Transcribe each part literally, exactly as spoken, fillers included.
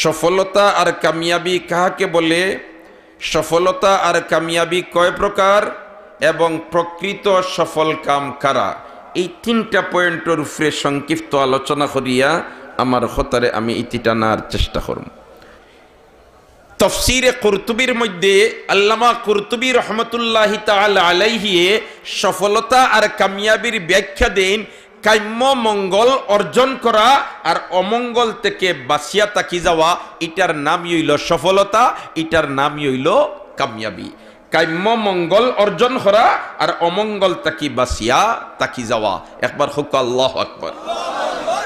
সফলতা আর কামিয়াবি কাহাকে বলে, সফলতা আর কামিয়াবি কয় প্রকার, এবং প্রকৃত সফল কাম কারা, এই তিনটা পয়েন্টর উপরে সংক্ষিপ্ত আলোচনা করিয়া আমার কথারে আমি ইতি টানার চেষ্টা করমু। তফসিরে কুরতুবির মধ্যে আল্লামা কুরতুবী রহমতুল্লাহি তাআলা আলাইহি এ সফলতা আর কামিয়াবির ব্যাখ্যা দেইন, কাম্য মঙ্গল অর্জন করা আর অমঙ্গল থেকে বাঁচিয়া থাকি যাওয়া, ইটার নামই অইলো সফলতা, ইটার নামই অইলো কামিয়াবি। কাম্য মঙ্গল অর্জন করা আর অমঙ্গল থাকি বাঁচিয়া থাকি যাওয়া। একবার কউক্কা আল্লাহু আকবার।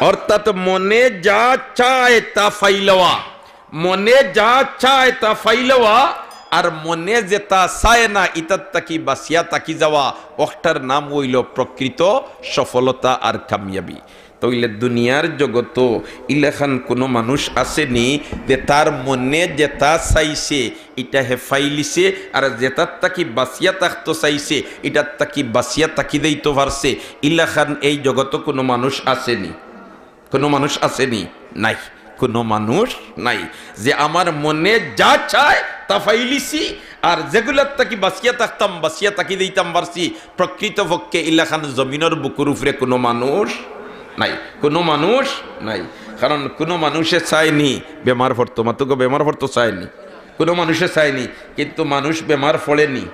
অর্থাৎ মনে যা চায় তা পাইলওয়া, মনে যা চায় তা পাইলওয়া, আর মনে যেটা চায় না ইতার থাকি বাঁচিয়া থাকি যাওয়া, অটার নাম অইলো প্রকৃত সফলতা আর কামিয়াবি। তাইলে দুনিয়ার জগতো ইলাখান কুনু মানুষ আছেনি যে তার মনে যেটা চাইছে ইটা হে পাইলিছে, আর যেটার থাকি বাঁচিয়া থাকতো চাইছে ইটার থাকি বাঁচিয়া থাকি যাইতো পারছে, ইলাখান এই জগতো কুনু মানুষ আছেনি? কুনু মানুষ আছেনি? নাই, কুনু মানুষ নাই। যে আমার মনে যা চায় তা পাইলিছি, আর যেগুলার থাকি বাঁচিয়া থাকতাম, বাঁচিয়া থাকি যাইতাম পারছি, প্রকৃতপক্ষে ইলাখান জমিনর বুকুর উপরে কুনু মানুষ নাই, কুনু মানুষ নাই। কারণ কুনু মানুষে চায়নি বেমার পড়তো, মাতুক্কা বেমার পড়তো চায়নি, কুনু মানুষে চায়নি, কিন্তু মানুষ বেমার পড়েনি।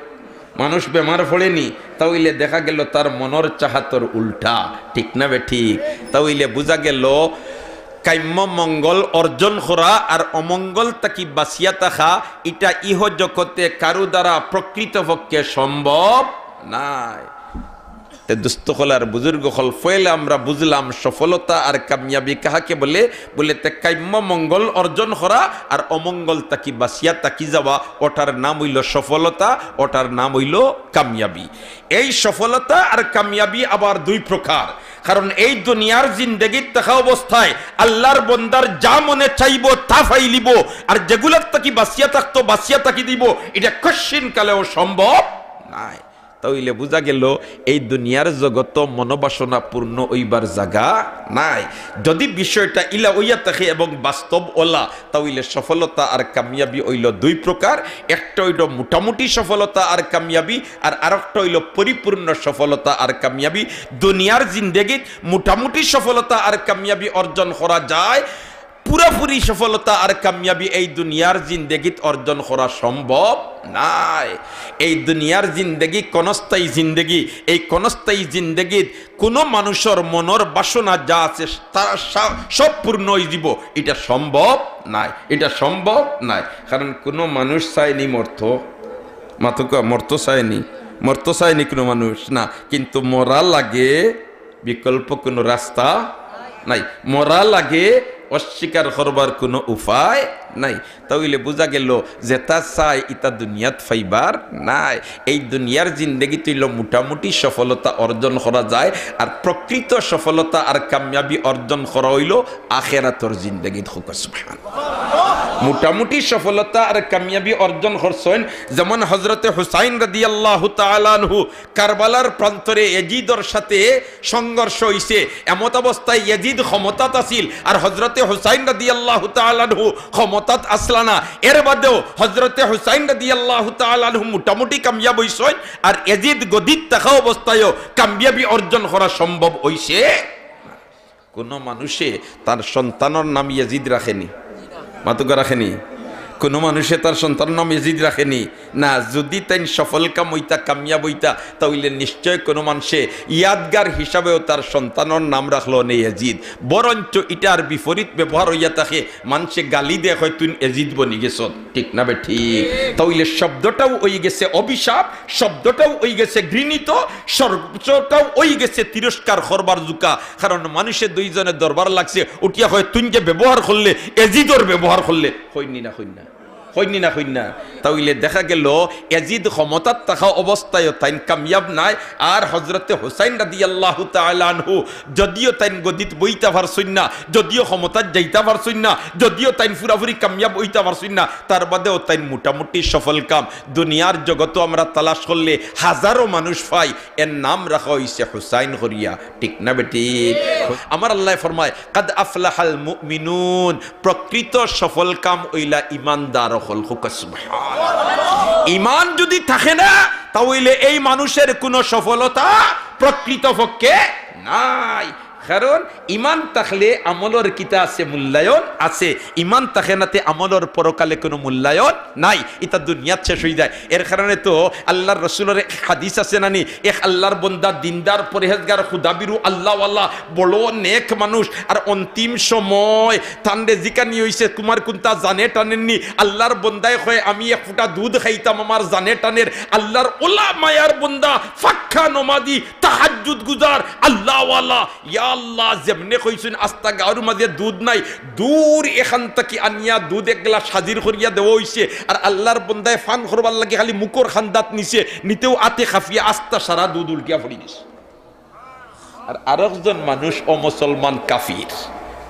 মানুষ বেমার পড়েনি, তাইলে দেখা গেল তার মনর চাহাতর উল্টা, ঠিক না বেঠিক? তাইলে বুঝা গেল কাম্য মঙ্গল অর্জন করা আর অমঙ্গল থাকি বাঁচিয়া থাকা, ইটা ইহ জগতে কারো দ্বারা প্রকৃতপক্ষে সম্ভব নাই। তে দোস্ত অকল আর বুজুর্গ অকল, পয়লা আমরা বুঝলাম সফলতা আর কামিয়াবি কাহাকে বলে। বলে তে কাম্য মঙ্গল অর্জন করা আর অমঙ্গল থাকি বাঁচিয়া থাকি যাওয়া, অটার নাম অইলো সফলতা, অটার নাম অইলো কামিয়াবি। এই সফলতা আর কামিয়াবি আবার দুই প্রকার। কারণ এই দুনিয়ার জিন্দেগিত থাকা অবস্থায় আল্লার বন্দার যা মনে চাইবো তা পাইলিবো, আর যেগুলার থাকি বাঁচিয়া থাকতো বাঁচিয়া থাকি দিবো, ইটা কশ্চিন কালেও সম্ভব নাই। তাইলে বুঝা গেল এই দুনিয়ার জগতো মনোবাসনা পূর্ণ অইবার জাগা নাই। যদি বিষয়টা ইলা অইয়া থাকে এবং বাস্তব অলা, তাইলে সফলতা আর কামিয়াবি অইলো দুই প্রকার। একটা অইলো মোটামুটি সফলতা আর কামিয়াবি, আর আরেকটা অইলো পরিপূর্ণ সফলতা আর কামিয়াবি। দুনিয়ার জিন্দেগিত মোটামুটি সফলতা আর কামিয়াবি অর্জন করা যায়, পুরাপুরি সফলতা আর কামিয়াবি এই দুনিয়ার জিন্দেগিত অর্জন করা সম্ভব নাই। এই দুনিয়ার জিন্দেগি ক্ষণস্থায়ী জিন্দেগি, এই ক্ষণস্থায়ী জিন্দেগিত কুনু মানুষর মনর বাসনা যা আছে তার সা-, সব পূর্ণ অইযিবো, ইটা সম্ভব নাই, ইটা সম্ভব নাই। কারণ কুনু মানুষ চায়নি মরতো, মাতুক্কা মরতো চায়নি, মরতো চায়নি কুনু মানুষ না, কিন্তু মরা লাগে, বিকল্প কুনু রাস্তা নাই। মরা লাগে, অস্বীকার করবার কুনু উপায় নাই। তাইলে বুঝা গেল যেটা চায় ইটা দুনিয়াত পাইবার নাই। এই দুনিয়ার জিন্দেগিত অইলো মোটামুটি সফলতা অর্জন করা যায়, আর প্রকৃত সফলতা আর কামিয়াবি অর্জন করা অইলো আখেরাতর জিন্দেগিত। কউক্কা সুবহান। মোটামুটি সফলতা আর কামিয়াবি অর্জন করছইন, যেমন হজরতে হুসাইন রাদিয়াল্লাহু তাআলা আনহু কারবালার প্রান্তরে এজিদর সাথে সংঘর্ষ অইছে। এমত অবস্থায় এজিদ ক্ষমতাত আছিল, আর হজরতে হুসাইন রাদিয়াল্লাহু তাআলা আনহু ক্ষমতাত আছলা না। এর বাদেও হজরতে হুসাইন রাদিয়াল্লাহু তাআলা আনহু মোটামুটি কামিয়াব অইছইন, আর এজিদ গদিত থাকা অবস্থায়ও কামিয়াবি অর্জন করা সম্ভব অইছে। কুনু মানুষে তার সন্তানর নাম ইয়াজিদ রাখেনি? মাতুক্কা রাখেনি? কুনু মানুষে তার সন্তানর নাম ইয়াজিদ রাখেনি? না। যদি তাইন সফল কাম অইতা, কামিয়াব অইতা, তাইলে নিশ্চয় কুনু মানষে ইয়াদগার হিসাবেও তার সন্তানর নাম রাখলো নে ইয়াজিদ। বরঞ্চ ইটার বিপরীত ব্যবহার অইয়া থাকে, মানষে গালি দেয়, কয়, "তুইন এজিদ বনি গেছত।" ঠিক না বেঠিক? তাইলে শব্দটাও অইগেছে অভিশাপ, শব্দটাও অইগেছে ঘৃণিত, শব্দটাও অইগেছে তিরস্কার করবার জুকা। কারণ মানুষে দুইজনে দরবার লাগছে, উঠিয়া কয়, "তুইন যে ব্যবহার করলে, এজিদর ব্যবহার করলে।" কইননি না, কইন না? কইন নি না, কইন না? তা অইলে দেখা গেল, এজিদ ক্ষমতাত থাকা অবস্থায়ও তাইন কামিয়াব নায়। আর হজরতে হুসাইন রাদিয়াল্লাহু তাআলা আনহু যদিও তাইন গদিত বইতা পারছইন না, যদিও ক্ষমতাত যাইতা পারছইন না, যদিও তাইন পুরাপুরি কামিয়াব অইতা পারছইন না, তার বাদেও তাইন মোটামুটি সফল কাম। দুনিয়ার জগতো আমরা তালাশ করলে হাজারো মানুষ পাই, এর নাম রাখা অইছে হুসাইন করিয়া। ঠিক না বেঠিক? আমার আল্লায় ফরমায়, "কাদ আফলাহাল মুমিনুন", প্রকৃত সফল কাম অইলা ইমানদার অকল। কউক্কা সুবহানাল্লাহ। ইমান যুদি থাকে না, তা অইলে এই মানুষের কুনু সফলতা প্রকৃতপক্ষে নাই। কারণ ইমান থাকলে আমলর কিতা আছে? মূল্যায়ন আছে। ইমান থাকে না তে আমলর পরকালে কুনু মূল্যায়ন নাই, ইতা দুনিয়াত শেষ অইযায়। এর কারণে তো আল্লার রসুলর এক হাদিস আছে না নি, এক আল্লার বন্দা, দিনদার, পরহেজগার, খুদাবিরু, আল্লাওয়ালা, বড় নেক মানুষ, আর অন্তিম সময় তানরে জিকানি অইছে, "তুমার কুনতা জানে টানের নি?" আল্লার বন্দায় কয়, "আমি এক ফুটা দুধ খাইতাম, আমার জানে টানের।" আল্লার অলা মায়ার বন্দা, পাক্কা নমাজি, তাহাজ্জুদ গুজার, আল্লাওয়ালা, ইয়া আল্লাহ, যেমনে কইছইন আস্তা গাঁওর মাঝে দুধ নাই, দূর এখান থাকি আনিয়া দুধ এক গ্লাস হাজির করিয়া দেওয়া অইছে। আর আল্লার বন্দায় পান করবার লাগি খালি মুখর কান্দাত নিছে, নিতেউ আতে কাঁপিয়া আস্তা সারা দুধ উল্টিয়া পড়ি গেছে। আর আরকজন মানুষ অমুসলমান কাফির,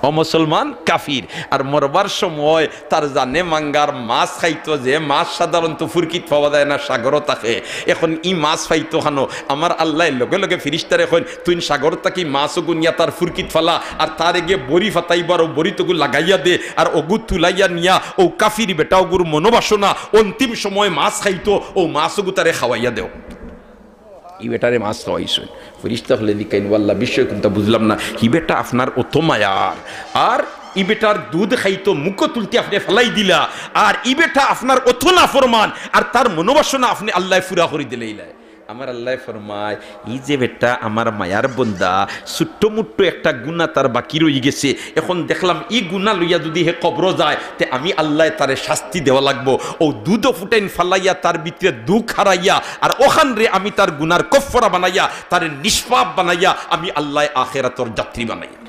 অমুসলমান কাফির। আর মরবার সময় তার জানে মাঙ্গার মাছ খাইতো, যে মাছ সাধারণত ফুরকিত পাওয়া যায় না, সাগরো থাকে। এখন ই মাছ পাইতো কানো? আমার আল্লায় লগে লগে ফিরিস্তারে কইন, "তুইন সাগর থাকি মাছ অগু নিয়া তার ফুরকিত ফালা, আর তারে গিয়া বড়ি ফাতাইবার অউ বড়িত অগু লাগাইয়া দে, আর অগু তুলাইয়া নিয়া অউ কাফির বেটা অগুর মনোবাসনা, অন্তিম সময় মাছ খাইতো, অউ মাছ অগু তারে খাওয়াইয়া দেও।" ই বেটারে মাছ খাওয়াইছইন। ফিরিস্তা অকলে জিকাইন, "ও আল্লাহ, বিষয় কুনতা বুঝলাম না। ই বেটা আপনার অত মায়ার, আর ই বেটার দুধ খাইতো মুখো তুলতে আপনে ফালাই দিলা, আর ই বেটা আপনার অত নাফরমান, আর তার মনোবাসনা আপনে আল্লায় পুরা করি দিলাইলায়।" আমার আল্লায় ফরমায়, "ই যে বেটা আমার মায়ার বন্দা, ছোট্ট মুট্ট একটা গুনা তার বাকি রইগেছে, এখন দেখলাম ই গুনা লইয়া যুদি হে কবরো যায়, তে আমি আল্লায় তারে শাস্তি দেওয়া লাগবো। অউ দুধ ফুটাইন ফালাইয়া তার ভিতরে দুখ হারাইয়া, আর অখানরে আমি তার গুনার কফফারা বানাইয়া, তারে নিষ্পাপ বানাইয়া আমি আল্লায় আখেরাতর যাত্রী বানাইয়া।"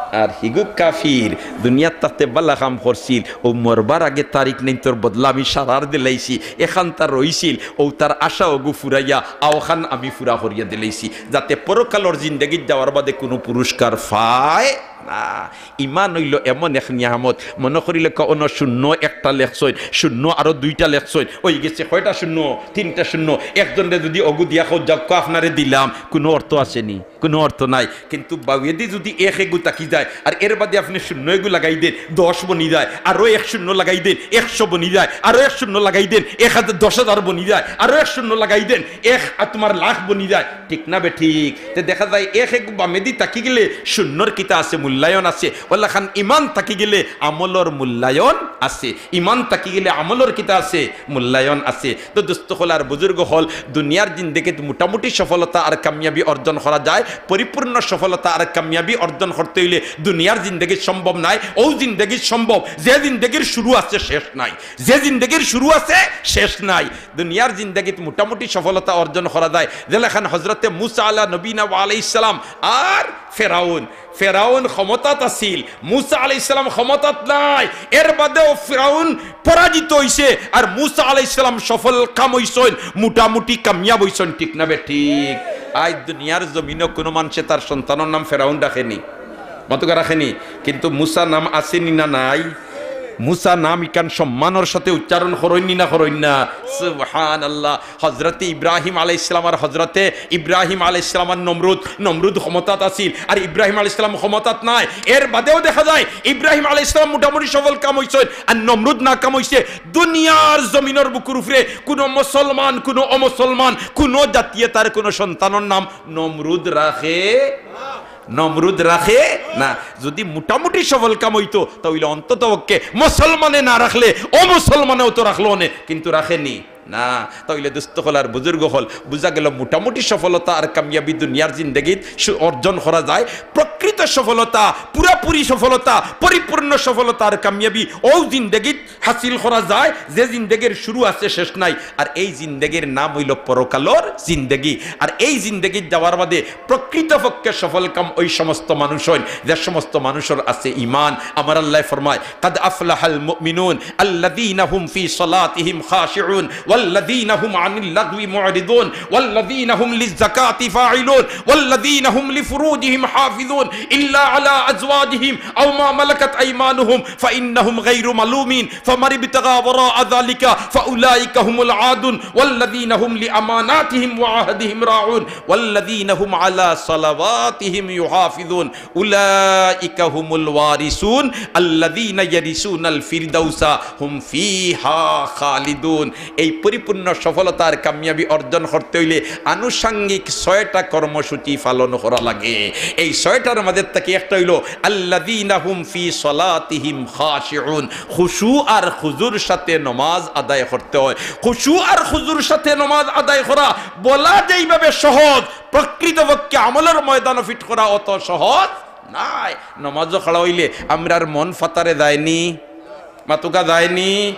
আর হিগু কাফির, দুনিয়াত থাকতে বালা কাম করছিল, অউ মরবার আগে তারিখ নেইনতর বদলা আমি সারার দিলাইছি, এখান তার রইছিল, অউ তার আশা অগু ফুরাইয়া, আওখান আমি ফুরা করিয়া দিলাইছি, যাতে পরকালর জিন্দেগিত যাওয়ার বাদে কুনু পুরস্কার পায় না। ইমান অইলো এমন এক নিয়ামত, মনো করিলে কও, অনো শূন্য একটা লেখছইন, শূন্য আরো দুইটা লেখছইন, অইগেছে কয়টা শূন্য? তিনটা শূন্য। একজনরে যুদি অগু দিয়া কও, "যাউক্কা, আপনারে দিলাম", কুনু অর্থ আছে নি? কুনু অর্থ নাই। কিন্তু বাউয়েদি যুদি এক এগু থাকি যায়, আর এর বাদে আপনে শূন্য এগু লাগাই দেইন, দশ বনি যায়, আরো এক শূন্য লাগাই দেইন, একশো বনি যায়, আরো এক শূন্য লাগাই দেইন, এক হাজার, দশ হাজার বনি যায়, আরো এক শূন্য লাগাই দেইন, এক, আর তুমার লাখ বনি যায়। ঠিক না বেঠিক? তে দেখা যায় এক এগু বামেদি থাকি গেলে শূন্যর কিতা আছে? মূল্যায়ন আছে। অলাখান ইমান থাকি গেলে আমলর মূল্যায়ন আছে। ইমান থাকি গেলে আমলর কিতা আছে? মূল্যায়ন আছে। তো দোস্ত অকল আর বুজুর্গ অকল, দুনিয়ার জিন্দেগিত মোটামুটি সফলতা আর কামিয়াবি অর্জন করা যায়, পরিপূর্ণ সফলতা আর কামিয়াবি অর্জন করতে অইলে দুনিয়ার জিন্দেগিত সম্ভব নায়। অউ জিন্দেগিত সম্ভব, যে জিন্দেগির শুরু আছে, শেষ নাই। যে জিন্দেগির শুরু আছে, শেষ নাই। দুনিয়ার জিন্দেগিত মোটামুটি সফলতা অর্জন করা যায়। যেলাখান হজরতে মুসা আলা নবীনা ওয়া আলাইহিস সালাম আর ফেরাউন, ফেরাউন ক্ষমতাত আছিল, মুসা আলাইহিস সালাম ক্ষমতাত নাই। এর বাদেও ফেরাউন পরাজিত অইছে, আর মুসা আলাইহিস সালাম সফল কাম অইছইন, মোটামুটি কামিয়াব অইছইন। ঠিক না বেঠিক? আইজ দুনিয়ার জমিনো কুনু মানষে তার সন্তানর নাম ফেরাউন রাখে নি, মাতুক্কা রাখে নি, কিন্তু মুসা নাম আছে নি না নাই? মুসা নাম ইখান সম্মানর সাথে উচ্চারণ করইন নি না করইন না? সুবহানাল্লাহ। হজরতে ইব্রাহিম আলাইহিস সালাম আর হজরতে ইব্রাহিম আলাইহিস সালাম আর নমরুদ, নমরুদ ক্ষমতাত আছিল, আর ইব্রাহিম আলাইহিস সালাম ক্ষমতাত নাই। এর বাদেও দেখা যায় ইব্রাহিম আলাইহিস সালাম মোটামুটি সফল কাম অইছইন, আর নমরুদ নাকাম অইছে। দুনিয়ার জমিনর বুকুর উপরে কুনু মুসলমান, কুনু অমুসলমান, কুনু জাতিয়ে তার কুনু সন্তানর নাম নমরুদ রাখে? নমরুদ রাখে না। যুদি মোটামুটি সফল কাম অইতো, তা অইলে অন্তত পক্ষে মুসলমানে না রাখলে অমুসলমানেও তো রাখলো অনে, কিন্তু রাখে নি। না। তাইলে দোস্ত অকল আর বুজুর্গ অকল, বুঝা গেল মোটামুটি সফলতা আর কামিয়াবি দুনিয়ার জিন্দেগিত সু-, অর্জন করা যায়। প্রকৃত সফলতা, পুরাপুরি সফলতা, পরিপূর্ণ সফলতা আর কামিয়াবি অউ জিন্দেগিত হাসিল করা যায়, যে জিন্দেগির শুরু আছে, শেষ নাই। আর এই জিন্দেগির নাম অইল পরকালর জিন্দেগি। আর এই জিন্দেগিত যাওয়ার বাদে প্রকৃতপক্ষে সফল কাম ওই সমস্ত মানুষ অইন, যে সমস্ত মানুষর আছে ঈমান। আমার আল্লায় ফরমায়, "কাদ আফলাহাল মুমিনুন আল্লাযীনা হুম ফী সালাতিহিম খাশিউন, ওয়াল্লাযীনা হুম আনিল লাগবি মুরিদুন, ওয়াল্লাযীনা হুম লিজ-যাকাতি ফাইলুন, ওয়াল্লাযীনা হুম লিফুরুজিহিম হাফিজুন, ইল্লা আলা আজওয়াজিহিম আও মা মালাকাত আইমানুহুম ফাইন্নাহুম গায়রু মালুমিন, ফামান ইবতাগা ওয়ারাআ যালিকা ফাউলাইকা হুমুল আদুন, ওয়াল্লাযীনা হুম লিআমানাতিহিম ওয়া আহদিহিম রাউন, ওয়াল্লাযীনা হুম আলা সালাওয়াতিহিম ইউহাফিজুন, উলাইকা হুমুল ওয়ারিসুন, আল্লাযীনা ইয়ারিসুনাল ফিরদাউসা হুম ফীহা খালিদুন।" এই পরিপূর্ণ সফলতার কামিয়াবি অর্জন করতে অইলে আনুষঙ্গিক ছয়টা কর্মসূচি পালন করা লাগে। এই ছয়টার মাঝে থাকি একটা অইল, "আল্লাযীনা হুম ফী সালাতিহিম খাশিউন।" খুশু আর খুজুর সাথে নমাজ আদায় করতে হয়। খুশু আর খুজুর সাথে নমাজ আদায় করা বলা যেইভাবে সহজ, প্রকৃতপক্ষে আমলর ময়দানো ফিট করা অত সহজ নায়। নমাজো খাড়া অইলে আমরার মন ফাতারে যায়নি, মাতুকা যায়নি,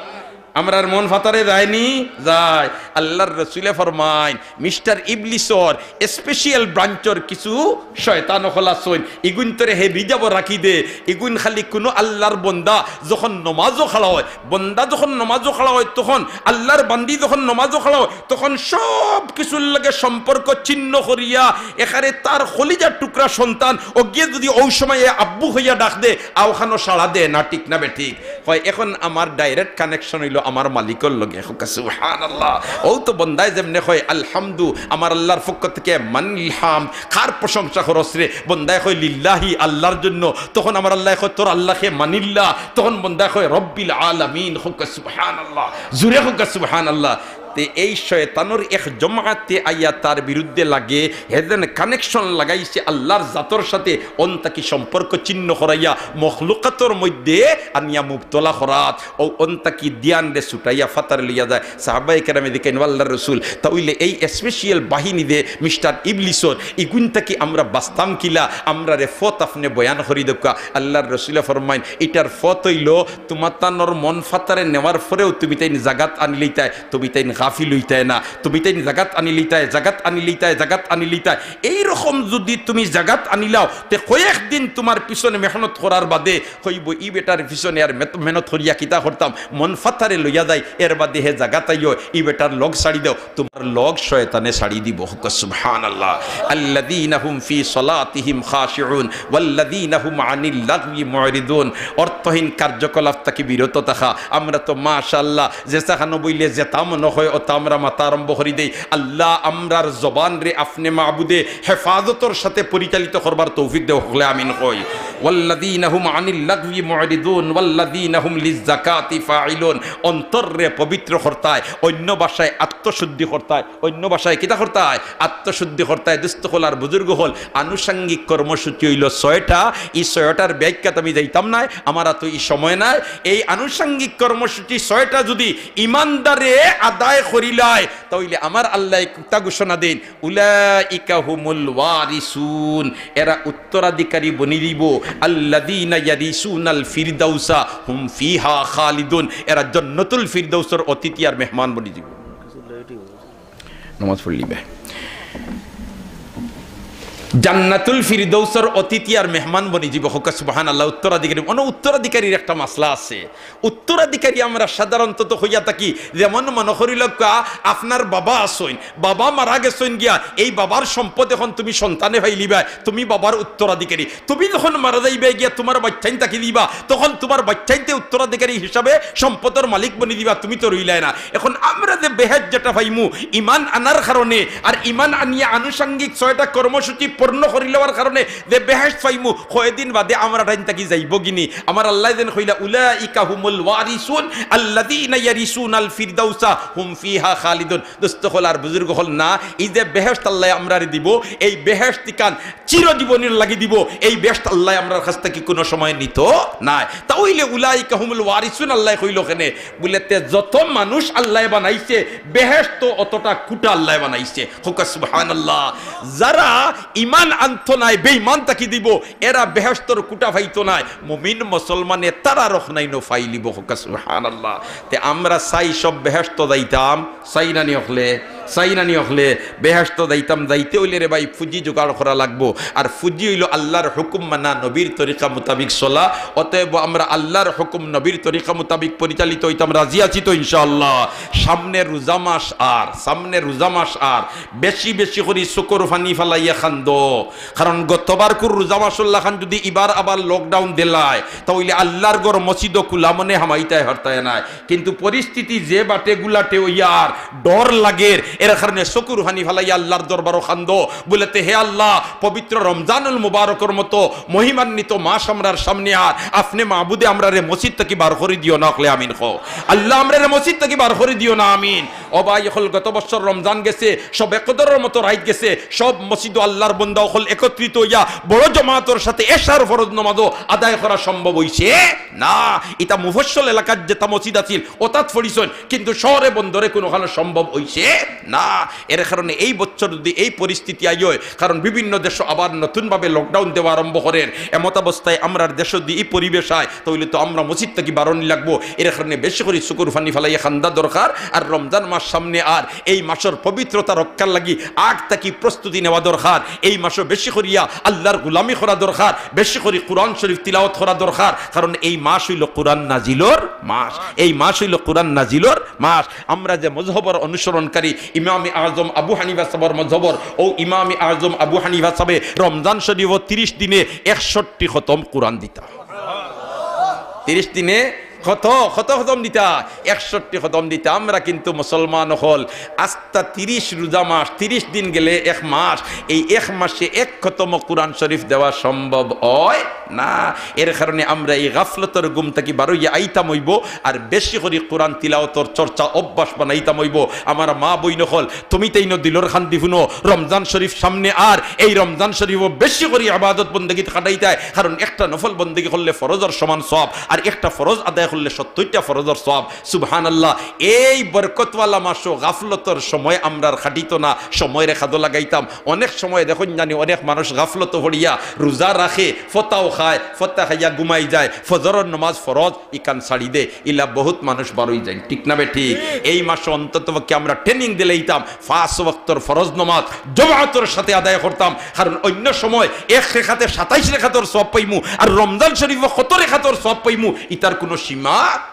আমরার মন ফাতারে যায়নি, যায়। আল্লাহর রসুলে ফরমাইন, মিস্টার ইবলিসর স্পেশাল ব্রাঞ্চর কিছু শয়তান অকল আছইন, ইগুইনতরে হে রিজার্ভ রাখি দে, ইগুইন খালি কুনু আল্লাহর বন্দা যখন নমাজো খাড়া অয়, বন্দা যখন নমাজো খাড়া অয়, তখন আল্লাহর বান্দি যখন নমাজো খাড়া অয়, তখন সব কিছুর লগে সম্পর্ক ছিন্ন করিয়া একেবারে তার কলিজার টুকরা সন্তান অগিয়ে যদি অউ সময়ে আব্বু কইয়া ডাক দে, অউখানো সাড়া দে না, ঠিক না বেঠিক? কয়, এখন আমার ডাইরেক্ট কানেকশন অইল আমার মালিকর লগে। কউক্কা সুবহানাল্লাহ। অউ তো বন্দায় যেমনে কয়, "আলহামদু, আমার আল্লাহর পক্ষ থাকি মানিল হামদ, কার প্রশংসা করস রে?" বন্দায় কয়, "লিল্লাহি, আল্লাহর জন্য।" তখন আমার আল্লায় কয়, "তোর আল্লাহ কে মানিল্লা।" তখন বন্দায় কয়, "রব্বিল আলামিন।" কউক্কা সুবহানাল্লাহ, জুরে কউক্কা সুবহানাল্লাহ। তে এই শয়তানর এক জমাতে আইয়া তার বিরুদ্ধে লাগে, হে যেন কানেকশন লাগাইছে আল্লাহর জাতর সাথে, অন থাকি সম্পর্ক ছিন্ন করাইয়া মখলুকাতর মধ্যে আনিয়া মুবতলা করাত, অউ অন থাকি দিয়ানরে ছুটাইয়া ফাতারে লইয়া যায়। সাহাবায়ে কেরামে জিকাইন, "ও আল্লাহর রসুল, তা অইলে এই স্পেশাল বাহিনী দে মিস্টার ইবলিসর, ইগুইন থাকি আমরা বাচতাম কিলা? আমরারে ফথ আপনে বয়ান করি দেউক্কা।" আল্লাহর রসুলে ফরমাইন, "ইটার ফথ অইল, তুমাতানর মন ফাতারে নেওয়ার পরেও তুমি তাইন জাগাত আনিলিতায়, তুমি তাইন গাফিল অইতায় না, তুমি তাইন জাগাত আনিলিতায়, জাগাত আনিলিতায়, জাগাত আনিলিতায়।" এই রকম যদি তুমি জাগাত আনিলাও, তে কয়েকদিন তুমার পিছনে মেহনত করার বাদে কইবো, "ই বেটার পিছনে আর মেত-, মেহনত করিয়া কিতা করতাম, মন ফাতারে লইয়া যাই, এর বাদে হে জাগাত আইও, ই বেটার লগ ছাড়ি দেও।" তুমার লগ শয়তানে ছাড়ি দিবো। কউক্কা সুবহানাল্লাহ। আল্লাযীনা হুম ফী সালাতিহিম খাশিউন ওয়াল্লাযীনা হুম আনিল লাগবি মুরিদুন। অর্থহীন কার্যকলাপ থাকি বিরত থাকা। আমরা তো মাশাআল্লাহ যেসাখানো বইলে যেতা মনো কয় অতা আমরা মাতা আরম্ভ করি দেই। আল্লাহ, আমরার জবানরে আপনে মাবুদে হেফাজতর সাথে পরিচালিত করবার তৌফিক দেও, হকলে আমিন কই। ওয়াল্লাযীনা হুম আনিল লাগবি মুরিদুন ওয়াল্লাযীনা হুম লিজ-যাকাতি ফাইলুন। অন্তররে পবিত্র করতায়, অন্য ভাষায় আত্মশুদ্ধি করতায়, অন্য ভাষায় কিতা করতায়? আত্মশুদ্ধি করতায়। দোস্ত অকল আর বুজুর্গ অকল, আনুষঙ্গিক কর্মসূচি অইল ছয়টা। ই ছয়টার ব্যাখ্যাত আমি যাইতাম নায়, আমার তো ই সময় নাই। এই আনুষঙ্গিক কর্মসূচি ছয়টা যদি ইমানদারে আদায় করিলায়, তা অইলে আমার আল্লায় কুতা ঘোষণা দেইন, "উলাইকা হুমুল ওয়ারিসুন", এরা উত্তরাধিকারী বনি দিবো। "আল্লাযীনা ইয়ারিসুনাল ফিরদাউসা হুম ফীহা খালিদুন", এরা জন্নতুল ফিরদাউসর অতিথি আর মেহমান বনি দিবো। নমাজ পড়লি বে। জান্নাতুল ফিরদৌসর অতিথি আর মেহমান বনি যিবো। কউক্কা সুবহানাল্লাহ। উত্তরাধিকারী, অনো উত্তরাধিকারীর একটা মাসলা আছে। উত্তরাধিকারী আমরা সাধারণত তো কইয়া থাকি, যেমন মনো করি লউক্কা, আপনার বাবা আছইন, বাবা মারা গেছইন গিয়া, এই বাবার সম্পদ এখন তুমি সন্তানে পাইলিবায়, তুমি বাবার উত্তরাধিকারী। তুমি যখন মারা যাইবায় গিয়া তুমার বাইচ্চাইন থাকি দিবা, তখন তুমার বাইচ্চাইনতে উত্তরাধিকারী হিসাবে সম্পদর মালিক বনি দিবা, তুমি তো রইলায় না। এখন আমরা যে বেহেশত যেটা পাইমু, ইমান আনার কারণে, আর ইমান আনিয়া আনুষঙ্গিক ছয়টা কর্মসূচি পূর্ণ করি লওয়ার কারণে যে বেহেশত পাইমু, কয়দিন বাদে আমরা টাইন থাকি যাইবো গিনি। আমার আল্লায় যেন কইলা, "উলাইকা হুমুল ওয়ারিসুন আল্লাযীনা ইয়ারিসুনাল ফিরদাউসা হুম ফিহা খালিদুন।" দোস্ত অকল আর বুজুর্গ অকল না, এই যে বেহেশত আল্লায় আমরারে দিবো, এই বেহেশত ইখান চিরজীবনের লাগি দিবো। এই বেহেশত আল্লায় আমরার কাছ থাকি কুনু সময় নিতো নায়। তা অইলে উলাইকা হুমুল ওয়ারিসুন আল্লায় কইলো কেনে? বুলে, তে যত মানুষ আল্লায় বানাইছে, বেহেশত অতটা কুটা আল্লায় বানাইছে। কউক্কা সুবহানাল্লাহ। যারা ইমান আনতো নায়, বেইমান থাকি দিবো, এরা বেহেশতর কুটা পাইতো নায়। মুমিন মুসলমানে তারার অখনাইনো পাইলিবো। কউক্কা সুবহানাল্লাহ। তে আমরা চাই সব বেহেশত যাইতাম, চাই না নি অকলে? চাই না নি অকলে? বেহেশত যাইতাম, যাইতে অইলে রে ভাই, পুঁজি জোগাড় করা লাগবো। আর পুঁজি অইলো আল্লার হুকুম মানা, নবীর তরিকা মোতাবিক চলা। অতএব আমরা আল্লার হুকুম, নবীর তরিকা মোতাবিক পরিচালিত অইতাম, রাজি আছি তো ইনশাআল্লাহ? সামনে রোজা মাস আর, সামনে রোজা মাস আর, বেশি বেশি করি চকুর পানি ফালাইয়া কান্দো। কারণ গতবারকুর রোজা মাসর লাখান যুদি ইবার আবার lockdown দিলায়, তা অইলে আল্লার ঘর মসজিদো খুলা মনে হামাইতায় পারতায় নায়। কিন্তু পরিস্থিতি যে বাটে গুলাটে অইয়ার, ডর লাগের, এর কারণে চকুর পানি ফালাইয়া আল্লার দরবারো কান্দো। বুলে, তে হে আল্লাহ, পবিত্র রমজানুল মুবারকর মতো মহিমান্বিত মাস আমরার সামনে আর, আপনে মাবুদে আমরারে মসজিদ থাকি বার করি দিও না, অকলে আমিন কও। আল্লাহ, আমরারে মসজিদ থাকি বার করি দিও না, আমিন। ও ভাই অকল, গত বছর রমজান গেছে, শবে কদরর মতো রাইত গেছে, সব মসজিদো আল্লার বন্দা অকল একত্রিত অইয়া বড় জমাতর সাথে এশার ফরজ নমাজও আদায় করা সম্ভব অইছে না। ইতা মুফস্সল এলাকাত যেতা মসজিদ আছিল, অতাত পড়িছইন, কিন্তু শহরে বন্দরে কুনুখানো সম্ভব অইছে না। এর কারণে এই বছর যুদি এই পরিস্থিতি আইয়, কারণ বিভিন্ন দেশো আবার নতুনভাবে lockdown দেওয়া আরম্ভ করের, এমতাবস্থায় আমরার দেশো যুদি ই পরিবেশ আয়, তা অইলে তো আমরা মসজিদ থাকি বারনি লাগবো। এর কারণে বেশি করি চকুর পানি ফালাইয়া কান্দা দরকার। আর রমজান মাস সামনে আর, এই মাসর পবিত্রতা রক্ষার লাগি আগ থাকি প্রস্তুতি নেওয়া দরকার। এই মাসো বেশি করিয়া আল্লার গোলামি করা দরকার, বেশি করি কোরআন শরীফ তিলাওয়াত করা দরকার, কারণ এই মাস অইলো কোরআন নাজিলর মাস, এই মাস অইলো কোরআন নাজিলর মাস। আমরা যে মজহবর অনুসরণকারী, ইমামে আজম আবু হানিফা সাবর মজহবর, অউ ইমামে আজম আবু হানিফা সাবে রমজান শরীফো তিরিশ দিনে একষট্টি খতম কোরআন দিতা। তিরিশ দিনে কত, কত খতম দিতা? একষট্টি খতম দিতা। আমরা কিন্তু মুসলমান অকল, আস্তা তিরিশ রোজা মাস, তিরিশ দিন গেলে এক মাস, এই এক মাসে এক খতম কোরআন শরীফ দেওয়া সম্ভব অয় না। এর কারণে আমরা এই গাফলতর ঘুম থাকি বারইয়া আইতাম অইবো, আর বেশি করি কোরআন তিলাওয়াতর চর্চা অভ্যাস বানাইতাম অইবো। আমার মা বইন অকল, তুমি তাইন দিলর কান্দি হুনো, রমজান শরীফ সামনে আর, এই রমজান শরীফো বেশি করি ইবাদত বন্দেগিত কাটাইতায়, কারণ একটা নফল বন্দেগি করলে ফরজর সমান সওয়াব, আর একটা ফরজ আদায় করলে সত্তইরটা ফরজর সওয়াব। সুবহানাল্লাহ। এই বরকতওয়ালা মাসো গাফলতর সময় আমরার কাটিতো না, সময়রে কাজো লাগাইতাম। অনেক সময় দেখইন জানি অনেক মানুষ গাফলতো পড়িয়া রোজা রাখে, ফতাও খায়, ফতা খাইয়া ঘুমাই যায়, ফজরর নমাজ ফরজ, ইখান ছাড়ি দে, ইলা বহুত মানুষ বারই যাইন, ঠিক না বেঠিক? এই মাসো অন্তত পক্ষে আমরা training দিলাইতাম, পাঁচ ওয়াক্তর ফরজ নমাজ জমাতর সাথে আদায় করতাম, কারণ অইন্য সময় এক রেকাতে সাতাইশ রেকাতর সওয়াব পাইমু, আর রমজান শরীফো কত রেকাতর সওয়াব পাইমু, ইতার কুনু সীমা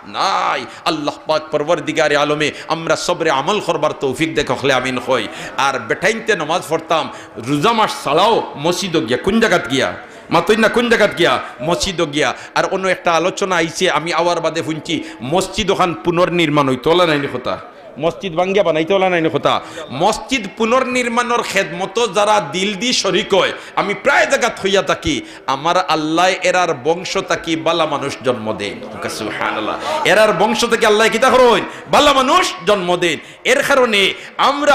নাই। আল্লাহ পাক পরওয়ারদিগারে আলমে আমরা সবরে আমল করবার তৌফিক দেউক, অকলে আমিন কই। আর বেটাইন্তে নমাজ পড়তাম, রোজা মাস ছাড়াও মসজিদো গিয়া, কুন জাগাত গিয়া? মাতইন না, কুন জাগাত গিয়া? মসজিদো গিয়া। আর অন্য একটা আলোচনা আইছে, আমি আওয়ার বাদে হুনছি, মসজিদ অখান পুনর্নির্মাণ অইতো, অলা নায় নি কথা? মসজিদ ভাঙ্গিয়া বানাইতো, অলা নায় নি কথা? মসজিদ পুনর্নির্মাণর খেদমতো যারা দিল দি শরিক অয়, আমি প্রায় জাগাত কইয়া থাকি, আমার আল্লায় এরার বংশ থাকি বালা মানুষ জন্ম দেইন। সুবহানাল্লাহ। এরার বংশ থাকি আল্লায় কিতা করইন? বালা মানুষ জন্ম দেইন। এর কারণে আমরা